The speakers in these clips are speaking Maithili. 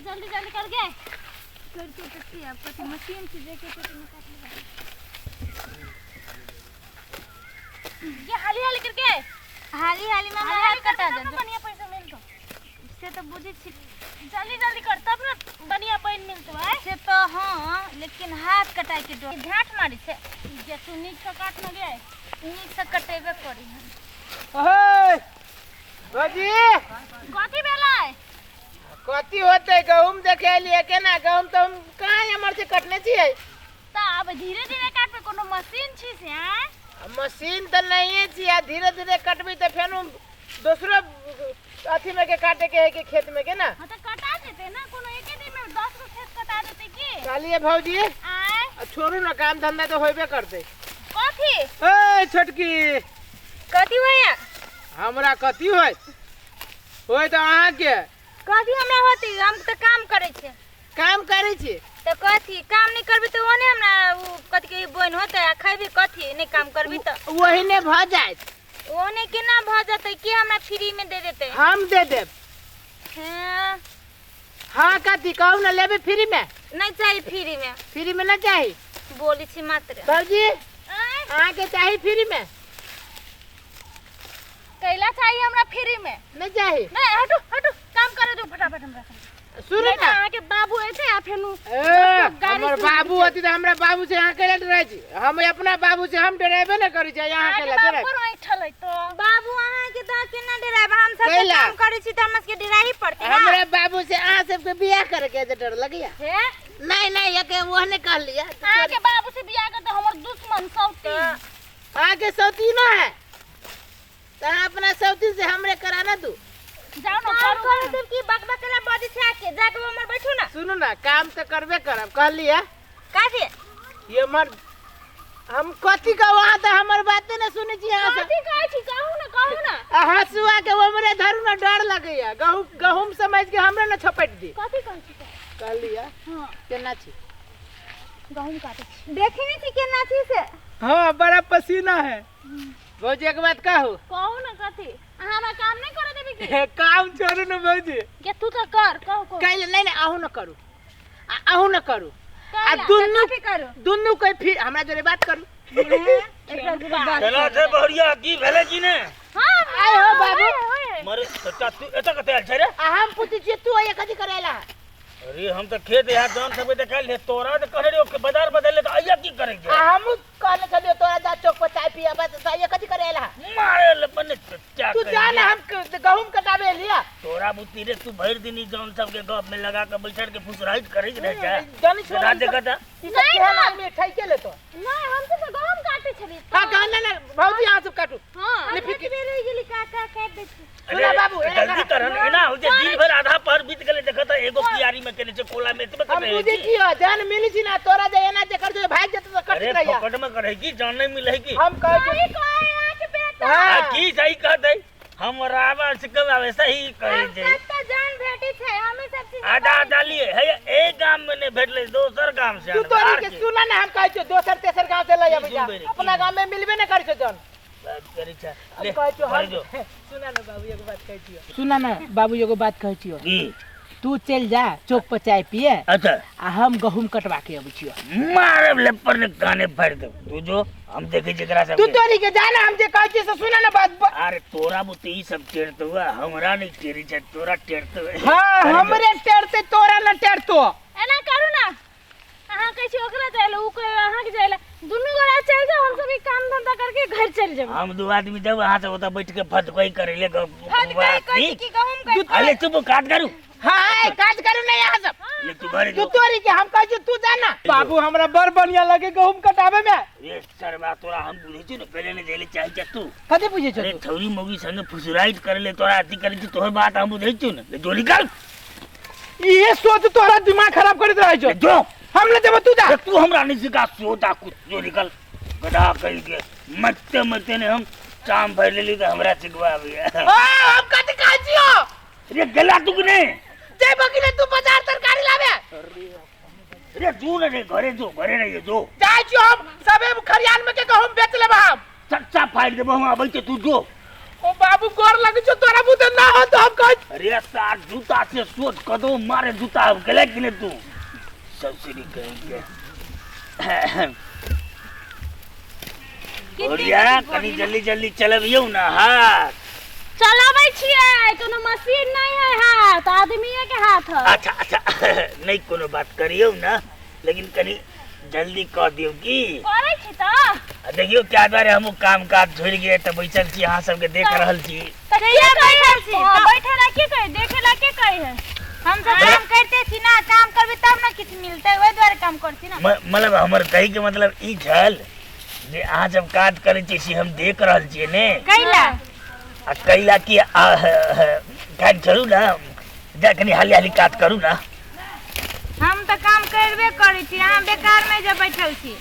जल्दी जल्दी कर गे। करते तऽ छी आब कथी मशीन छै जे के पेटी में काट लेबै। ये हाली हाली करके। हाली हाली में हाली हमरा हाली हाथ कटा करके तब ना देत। बढ़िया पैसा मिलतो। से तऽ बुझै छी। जल्दी जल्दी कर तब ना बढ़िया पानि मिलतो आय। से तऽ हँ, लेकिन हाथ कटाय के डर, झाँट मारै छै। जे तू नीक से काट न गे। नीक से कटेबे करी हम। अहे भौजी। कथी भेलै? कथी होतै, गहूम देखे एलियै केना गहूम तऽ हम कहाँ एम्हर से कटने छियै। तऽ आब धीरे धीरे काटबै, कोनो मशीन छी से आँय? मशीन तऽ नहिए छी, आ धीरे धीरे कटबै तऽ फेर दोसरो अथी में के काटे के है के खेत में के ना। हाँ तऽ कटा जेतै ना, कोनो एके दिन में 10 गो खेत कटा जेतै की? कहलियै भौजी आँय? आ छोड़ू ना, काम धंधा तऽ होबे करतै। कथी? ए छोटकी। कथी होइया? हमरा कथी होय होय तऽ अहाँके कथी हमरा होती? हम तऽ काम करै छियै। काम करै छी तऽ कथी काम नहि करबी तऽ ओने हमरा उ कथी के बोनि होतै आ खैबी कथी? नहि काम करबी तऽ ओहिने भऽ जायत। ओने केना भऽ जेतै? के हमरा फ्री में दे देतै? हम दे देब। हाँ। हाँ कथी कहू ना, लेबै फ्री में? नहीं चाही फ्री में। फ्री में ना चाही? बोली छी मात्र। बाबूजी आँय? अहाँके चाही फ्री में? कैला चाही हमरा फ्री में? नहीं चाही। नहीं, हटू हटू, काम करे दो फटाफट हमरा संगे। सुनू नहीं ना। तऽ अहाँके बाबू एतै आ फेनु ए, गाड़ी हमर सुन बाबू लै होती तऽ हमरा बाबू से अहाँ कैला डराइ छी? हम अपना बाबू से हम डराबे ने करै छी, अहाँ अहाँके कैला बाबू डराइ? पर ऐंठल है तो। बाबू अहाँके तऽ केना डरायब? हम सब तऽ कैला? काम करै छी तऽ हमरा सबके डराही पड़तै ना। हमरा बाबू से अहाँ सबके बियाह करे के डर लगैया? हे? नहीं नहीं, एक ओहने कहलियै। अहाँके बाबू से बियाह कर तऽ हमर दुश्मन सौती। अहाँके सौतीनो है तऽ अहाँ अपना सौतीन से हमरे कराना दू। जाउ ना काम करू। करू सब की बकबक केला बजै छै आके? जाके उमर बैठू ना। सुनू ना, काम तऽ करबे करब कहलियै। काथी? ये हमर हम कथी कहू, अहाँ तऽ हमर बाते ने सुनै छी अहाँ सब। कथी कहै छी? कहू ना, कहू ना। आ हँसुआ के हमरे धरू ना, डर लगैया गहूम गहूम समझ के हमरे ने छपटि दी। कथी कहै छी? कहलियै। हाँ। केना छी? गहूम काटै छी। देखी नहि छी केना छी से। हाँ बड़ा पसीना है। भौजी एक बात कहू? कहू ना। कथी? अहाँ हमरा काम नहीं करे देबै की? काम छोड़ू ना भौजी। के तू तऽ कर, कहू कहू। कैले नहीं नहीं, अहूँ न करू आ अहूँ न करू आ कैला? दुनू कथी करू? दुनू के फिर हमरा जोरे बात करू। एकरा जोरे बात केना छै बहुरिया, की भेलै की ने? हाँ। आय हो बाबू। मरे चाचा, तू एतऽ कतऽ आयल छै रे? आ हम पूछै छियै तू आइ कथी करे अयला? अरे हम तऽ खेत यहाँ जौन सबके देखल रहे, तोरा तऽ कहने रहियो कि बाजार बदल ले, तऽ अइया की करै छै? आ हमहूँ कहने छलियै तोरा जा चौक पर चाय पियब, तऽ आइया कथी करे अयला? मारे ले बने चच्चा। तू जा ना, हम गहूम कटाबे एलियै। तोरा बुद्धि रे, तू भरि दिन ई जौन सबके गप में लगा के बैठल के फुसराइत करैत रहे छै। जानी छोड़। रात देखत ई सब केहन आदमी ठैके लेतो। नहीं, हम सब गहूम काटे छलियै। हाँ कहने ने भौजी, अहाँ सब काटू। हाँ। नहीं, फिर रहि गेली काका, काटि दै छी। सुना बाबू, एना जल्दी करा। करन, एना हो जे दिन भर आधा पहर बीत गेलै, देखत एगो कियारी में केने छै, कोला में एतबे हम कटे बुझै छियो जान मिली छी ना तोरा, जे एना जे कर जे भाग जेतौ तऽ अरे कटैत रहिया। फोकट में करे की जान नहीं मिले की? हम कहै छी सही कहै अहाँके बेटा। आ हाँ। की सही कहतै? हम रावण से कब आवे सही कहै हम छै। कतऽ जान भेटै छै? हमे सब चीज आधा आधा लिए है, एक गाम में नहीं भेटलै, दोसर गाम से तू आनबै। तोरी आर के की? सुना ना, हम कहै छियो दोसर तेसर गांव से लऽ अबै जा। सुनबै रे, की? अपना गांव में मिलबे न करै छौ जन। बात करै छै। हम ले, कहै छियो घरे हम जो। सुना ना बाबू, एगो बात कहै छियो। सुना ना बाबू, एगो बात कहै छियो। की? तू चलि जा चौक पर चाय पिए। अच्छा। आ हम गहूम कटवा के अबै छियो। मारे ले पर ने काने फाड़ि देब। तू जो, हम देखै छी एकरा तू सबके। तोरी के जा ना, हम जे कहै छियो से सुना ना बात। अरे तोरा बुते ई सब टेरतो हुआ, हमरा नहीं टेरी छै, तोरा टेरतो हुआ। हाँ अरे हमरे टेरते, तोरा न टेरतो। एना करू ना, अहाँ कहै छी ओकरा जाय लए, उ कहै अहाँके जाय लए, दुनू गोरा चलि जाउ, हम सब ई काम धंधा करके घर चलि जेबै। हम दू आदमी जब अहाँ सब ओतऽ बैठ के फदकई करै ले फदकई कहै छी कि गहूम कटि अरे चुप, काज करू। हाँ काज करू नहीं अहाँ सब। ले तू घरे तू जो। तोरी के हम कहै छियो तू जा ना बाबू, हमरा बड़ बढ़िया लगे गहूम कटाबे में। रे सरवा, तोरा हम बुझै छी ने, पहिले ने जाय ले चाहै छै तू। कथी बुझै छौ अरे तू? छौरी मौगी संगे फुसराइत करै ले तोरा अथी करै छी, तोहर बात हम बुझै छियौ ने। ले जो निकल। इहे सोच तोरा दिमाग खराब करैत रहै छौ। ले जो। हम न जेबो, तू जा। रे तू हमरा नहीं सिखा सोच आ कुछ, जो निकल गधा कहि के। मरते मरते ने हम चाम भरि लेली तऽ हमरा सिखबा आबैया। आ, हम कथी कहै छियौ? रे गेला तू कि नहि? जेबो कि नहि तू बाजार तरकारी लाबे? रे जो ने रे, घरे जो, घरे रहिए जो। जाइ छियौ हम सबे खरियान में के गहूम बेच लेब हम। चच्चा फाड़ि देबो हम, आबै छै, तू जो। ओ बाबू गोर लगे छौ तोरा बुते ना हो तो हम कह। अरे सार जूता से सोच कदो मारे जूता अब गेले कि नहीं तू ससुरी कहीं के। गोरिया कनी जल्दी जल्दी चलबियौ ना हाथ। चलाबै छियै, कोनो मशीन नहीं है हाथ, आदमीये के हाथ है। अच्छा अच्छा नहीं कोनो बात करियौ ना, लेकिन कनी जल्दी कह दियौ की करै छी त। देखियौ क्या दुआरे हमहूँ काम काज छोड़ि के तऽ बैसल छी, अहाँ सबके देख रहल छी। तऽ किया बैठल छी? बैठे ला के कहे, देखे ला के कहे है? हम सब काम करते छी ना, काम करबे तब ना किछु मिलतै, ओहि दुआरे काम करै छी ना। मतलब हमर कही के मतलब ई छल जे अहाँ सब काज करै छी से हम देख रहल छियै ने। कैला आ कैला कि काज छोड़ू ना, जा कनी हाली हाली काज करू ना। हम तऽ काम करबे करै छी, अहाँ बेकार में जे बैठल छी।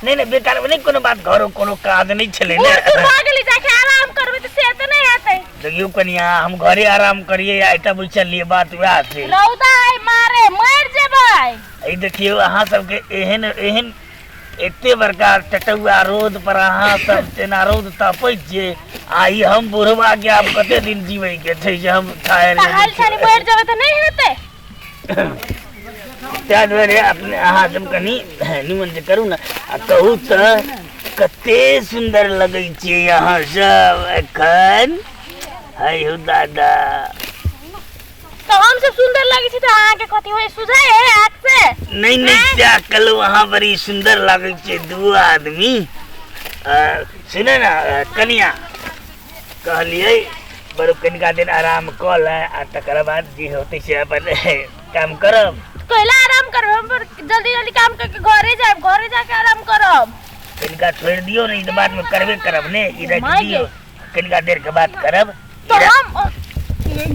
नहीं नहीं बेकार में नहीं कोनो बात, घरो कोनो काज नहीं छलै ने। बूढ़ सूढ़ भऽ गेली, जाके आराम करबै तऽ से तऽ नहि हेतै। देखियौ कनिया, हम घरे आराम करियै आ एतऽ बैसल लिए बात वएह छै। रौदा है मारे मरि जेबै। ई देखियौ अहाँ सबके एहन एहन एते बड़का टटौआ रौद पर अहाँ सब तेना रौद तपै छियै, आ ई हम बुढ़वा के आब कते दिन जीबै के छै जे हम खाय तऽ हाल छाली मरि जेबै तऽ नहि हेतै। ताहि दुआरे अपने अहाँ सब कनि निमन से करू ने। आ कहू तऽ कते सुन्दर लगै छियै अहाँ सब एखन। है हो दादा, तऽ हम सब सुन्दर लगै छी तऽ अहाँके कथी होइ सुझाय है आँख से? नहीं नहीं क्या कहलहुँ, अहाँ बड़ी सुन्दर लागै छियै दू आदमी। सुने ना कनिया, कहलियै बड़ कनिका दिन आराम कऽ ले आ तकर बाद जे होतै से अपन काम करब। कैला आराम करब? हम पर जल्दी जल्दी काम करके घरे जायब, घरे जाके आराम करब। कनिका छोड़ि दियौ ने, ई तऽ बादमे करबे करब ने, ई राखि माय दियौ, कनिका देर के बाद करब। तो हम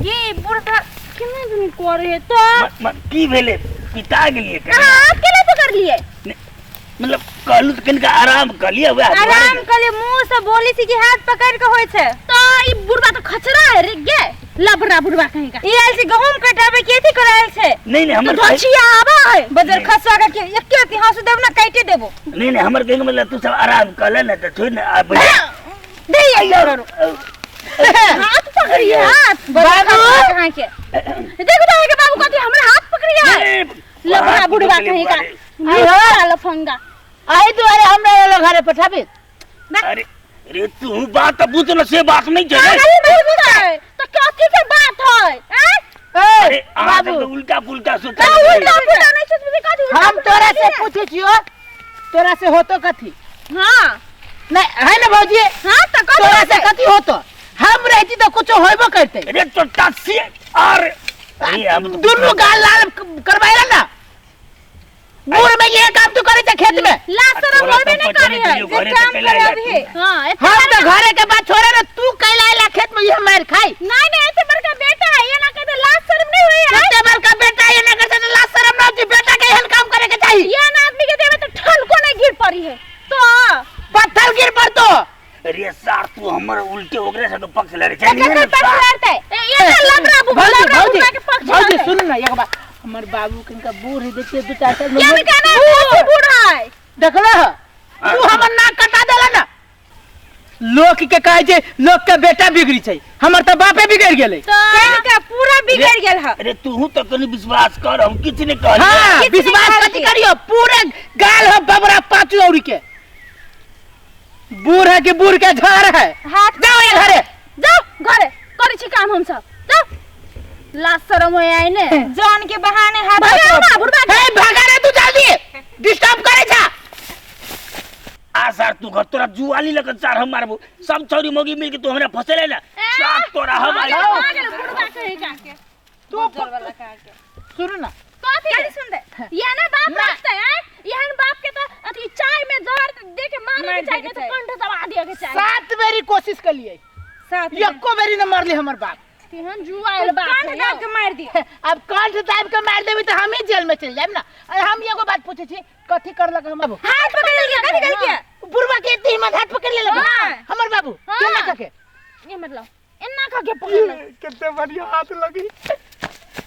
ये बुढ़ा केना दुनू करे है तो की भेलै, पिता गेलियै कनिया? अहाँ केना पकड़लियै? मतलब कहलू तऽ कनिका आराम कऽ लिअ, वएह दुआरे। आराम कऽ लिअ, मुँह से बोली छी कि हाथ पकड़ के होइ छै। तो ई बुढ़बा तऽ खचरा है रे गे, लबड़ा बुढ़बा कहीं का। ई आयल छै गहूम कटाबे के अथी करायल छै। नहीं नहीं हमर तो धोछिया आबा है बजर खसवा के एके अथी हाँसू देब ना काटे देबो। नहीं नहीं हमर कहै के मतलब तू सब आराम कऽ ले ने तऽ छोड़ ने आब। दे हाथ पकड़िए हाथ बाबू कहाँ के देखो तो के बाबू कथी हमरा हाथ पकड़िए, लबड़ा बुढ़बा कहीं का लफंगा। आई दुआरे हमरा एलो घरे पठाबे। अरे रे तू बात बुझ न, से बात नहीं छै रे। तो कथी के बात है? अरे बाबू तो उल्टा पुल्टा सोचा। उल्टा पुल्टा नहीं सोचबे कथी। हम तोरा से पूछे छियो, तोरा से होतो कथी? हां नहीं है ना भौजी? हां त तोरा से कथी होतो? हम रहती तो कुछ होइबो करते। अरे तो टसी और दुनू गाल लाल करवाइला ना, बूढ़ में ये काम तू करे खेत में। लाज शरम होबे नहीं करे है जे काम करे अभी। हां हम तो घरे के बात छोड़े ना, तू कैला आइला खेत में ये मार खाई। नहीं नहीं ऐसे बड़का बेटा है ये ना कहते लाज शरम नहीं होई है। एते बड़का बेटा ये ना करते लाज शरम ना होती, बेटा के एहन काम करे के चाही। ये ना आदमी के देवे तो ठनको नहीं गिर पड़ी है, तो पत्थर गिर पड़तो। अरे सार तू हमर उल्टे ओकरे से पक्ष लड़े छै। एकर पक्ष लड़ते ये ना लबड़ा बुढ़ा के पक्ष। भौजी सुन ना एक बात, हमर बाबू किनका बूढ़ है देखिए दू चार साल में क्या कहना है बूढ़ है देखलो तू हमर नाक कटा देला ना। लोक के कहै छै लोक के बेटा बिगड़ी छै, हमर त बापे बिगड़ गेलै। कनिका पूरा बिगड़ गेल ह। अरे तू त कनी विश्वास कर, हम किछ नहीं कहलियै। हां विश्वास कथी करियो, पूरे गाल हो बबरा पांचू औरी के बूढ़ है कि बूढ़ के झाड़ है। हाथ जाओ ये घरे जाओ घरे करै छी काम हम सब, जाओ लाज शरम होय आइ ने जान के बहाने हाथ भगा ना बुढ़बा के। हे भगा रे तू जल्दी, डिस्टर्ब करे छा। आ सार तू घर तोरा जुआली लगन सार हम मारबो, सब छौरी मोगी मिल के तू हमरा फसेले ना सार तोरा हम आई बुढ़बा कहीं का के तू सुन ना कथी सुन दे, ये ना बाप रखते हैं यहन बाप के तो अथी चाय में जहर दे के मारे के चाय में तो कंठ दबा दिए के चाय। 7 बेरी कोशिश कर लिए, 7 एको बेरी न मारली हमर बाप। तेहन जुआयल बाप कंठ दाब के मार दी। अब कंठ दाब के मार देबी तो हम ही जेल में चल जाएब ना। अरे हम एगो बात पूछे छी, कथी करलक हमर बाबू? हाथ पकड़ लेलकै, कथी करलकै? बुढ़वा के इतनी हिम्मत हाथ पकड़ लेलक हमर बाबू केना कके? ये मतलब एना कके पकड़लक। कते बढ़िया हाथ लगी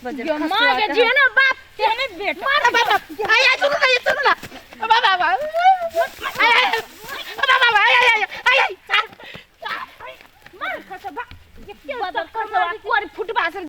मां के जे ना बाप तेहने बेटा मार बाबा। आय आय सुन ना, ये सुन ना बाबा बाबा आय आय बाबा बाबा आय आय आय आय मार खसवा। से बा, एके चक्कर से कोर फुटबा से।